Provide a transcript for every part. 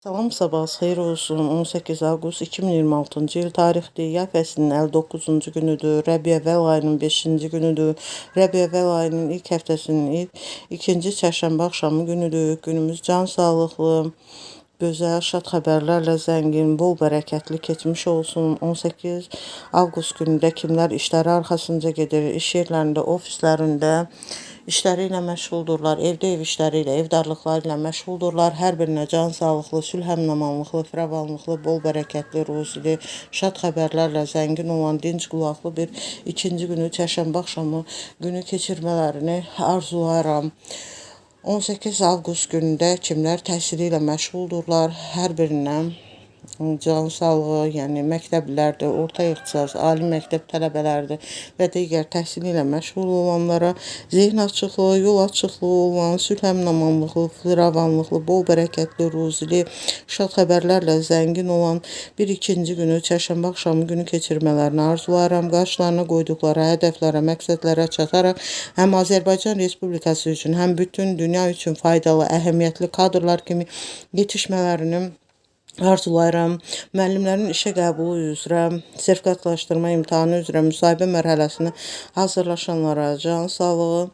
Salam, sabahınız xeyir olsun. 18 avqust 2026-cı il tarixdir. Yay fəslinin 59-cu günüdür. Rəbiəvvəl ayının 5-ci günüdür. Rəbiəvvəl ayının ilk həftəsinin ilk ikinci çərşənbə axşamı günüdür. Günümüz can sağlıqlı, gözəl, şad xəbərlərlə zəngin, bol bərəkətli keçmiş olsun. 18 avqust günündə kimlər işləri arxasınca gedir, iş yerlərində, ofislərində işləri ilə məşğuldurlar, evdə ev işləri ilə, evdarlıqları ilə məşğuldurlar. Hər birinə can sağlıqlı, sülh əminamanlıqlı, firavanlıqlı, bol bərəkətli, ruzili, şad xəbərlərlə zəngin olan dinc qulaqlı bir ikinci günü, çərşənbə axşamı günü keçirmələrini arzulayıram. 18 avqust günündə kimlər təhsili ilə məşğuldurlar, hər birinə can sağlığı, yəni məktəblilərdir, orta ixtisas, ali məktəb tələbələridir və digər təhsili ilə məşğul olanlara zehin açıqlığı, yol açıqlığı olan, sülh əminamanlıqlı, firavanlıqlı, bol bərəkətli, ruzili, şad xəbərlərlə zəngin olan bir ikinci günü, çərşənbə axşamı günü keçirmələrini arzulayıram. Qarşılarına qoyduqları hədəflərə, məqsədlərə çataraq həm Azərbaycan Respublikası üçün, həm bütün dünya üçün faydalı, əhəmiyyətli kadrlar kimi yetişmələrini arzulayıram. Müəllimlərin işə qəbulu üzrə, sertifikatlaşdırma imtahanı üzrə müsahibə mərhələsinə hazırlaşanlara can sağlığı,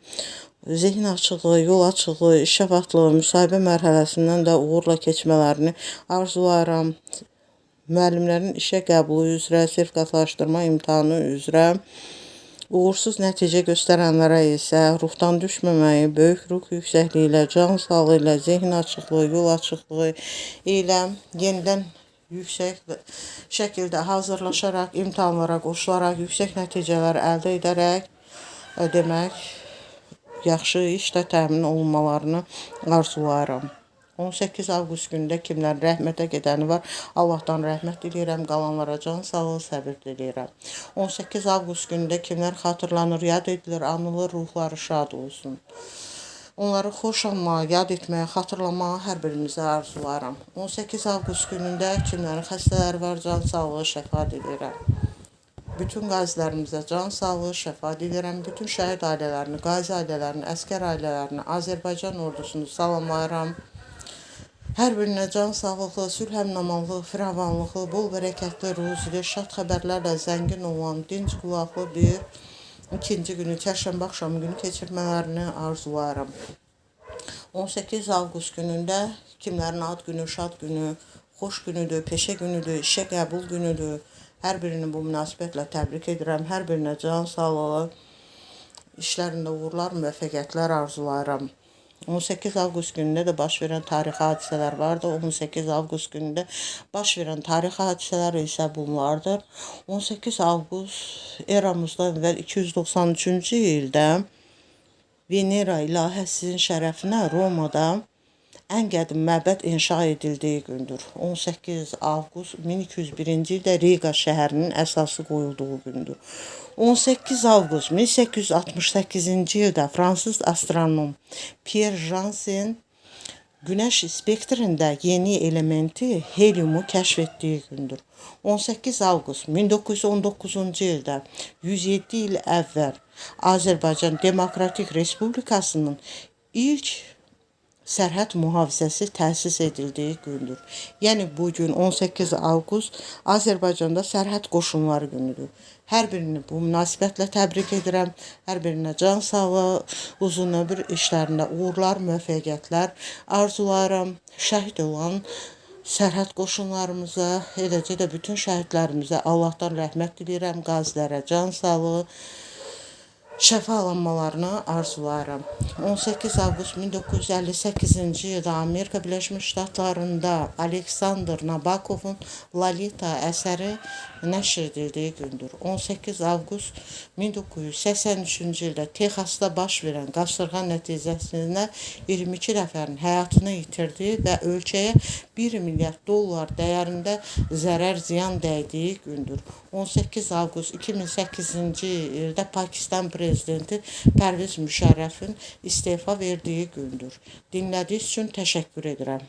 zehin açıqlığı, yol açıqlığı, işə vaxtlığı, müsahibə mərhələsindən də uğurla keçmələrini arzulayıram. Müəllimlərin işə qəbulu üzrə, sertifikatlaşdırma imtahanı üzrə uğursuz nəticə göstərənlərə isə ruhdan düşməməyi, böyük ruh yüksəkliyi ilə, can sağlığı ilə, zehin açıqlığı, yol açıqlığı ilə yenidən yüksək şəkildə hazırlaşaraq, imtahanlara qoşularaq, yüksək nəticələr əldə edərək, demək, yaxşı işlə təmin olunmalarını arzulayıram. 18 avqust günündə kimlər rəhmətə gedəni var, Allahdan rəhmət diləyirəm, qalanlara can sağlığı, səbir diləyirəm. 18 avqust günündə kimlər xatırlanır, yad edilir, anılır, ruhları şad olsun. Onları xoş anmağa, yad etməyə, xatırlamağa hər birimizə arzulayıram. 18 avqust günündə kimlərin xəstələri var, can sağlığı, şəfa diləyirəm. Bütün qazilərimizə can sağlığı, şəfa diləyirəm. Bütün şəhid ailələrini, qazi ailələrini, əsgər ailələrini, Azərbaycan ordusunu salamlayıram. Hər birinə can sağlıqlı, sülh əminamanlıq, firavanlıqlı, bol bərəkətli, ruzili, şad xəbərlərlə zəngin olan, dinc qulaqlı bir ikinci günü, çərşənbə axşamı günü keçirmələrini arzulayıram. 18 avqust günündə kimlərin ad günü, şad günü, xoş günüdür, peşə günüdür, işə qəbul günüdür. Hər birini bu münasibətlə təbrik edirəm. Hər birinə can sağlığı, işlərində uğurlar, müvəffəqiyyətlər arzulayıram. 18 avqust günündə də baş verən tarixi hadisələr vardı. 18 avqust günündə baş verən tarixi hadisələr isə bunlardır. 18 avqust eramızdan əvvəl 293-cü ildə Venera ilahəsinin şərəfinə Romada ən qədim məbəd inşa edildiyi gündür. 18 avqust 1201-ci ildə Riqa şəhərinin əsası qoyulduğu gündür. 18 avqust 1868-ci ildə fransız astronom Pierre Janssen Günəş spektrində yeni elementi heliumu kəşf etdiyi gündür. 18 avqust 1919-cu ildə 107 il əvvəl Azərbaycan Demokratik Respublikasının ilk sərhəd mühafizəsi təsis edildiyi gündür. Yəni bu gün 18 avqust Azərbaycanda sərhəd qoşunları günüdür. Hər birini bu münasibətlə təbrik edirəm. Hər birinə can sağlığı, uzun ömür işlərində uğurlar, müvəffəqiyyətlər arzulayıram. Şəhid olan sərhəd qoşunlarımıza, eləcə də bütün şəhidlərimizə Allahdan rəhmət diləyirəm. Qazilərə can sağlığı, şəfa alınmalarını arzulayıram. 18 avqust 1958-ci ildə Amerika Birləşmiş Ştatlarında Aleksandr Nabokovun Lolita əsəri nəşr edildiyi gündür. 18 avqust 1983-cü ildə Texasda baş verən qasırğa nəticəsində 22 nəfərin həyatını itirdiyi və ölkəyə 1 milyard dollar dəyərində zərər ziyan dəydiyi gündür. 18 avqust 2008-ci ildə Pakistan prezidenti Pərviz Müşərrəfin istefa verdiyi gündür. Dinlədiyiniz üçün təşəkkür edirəm.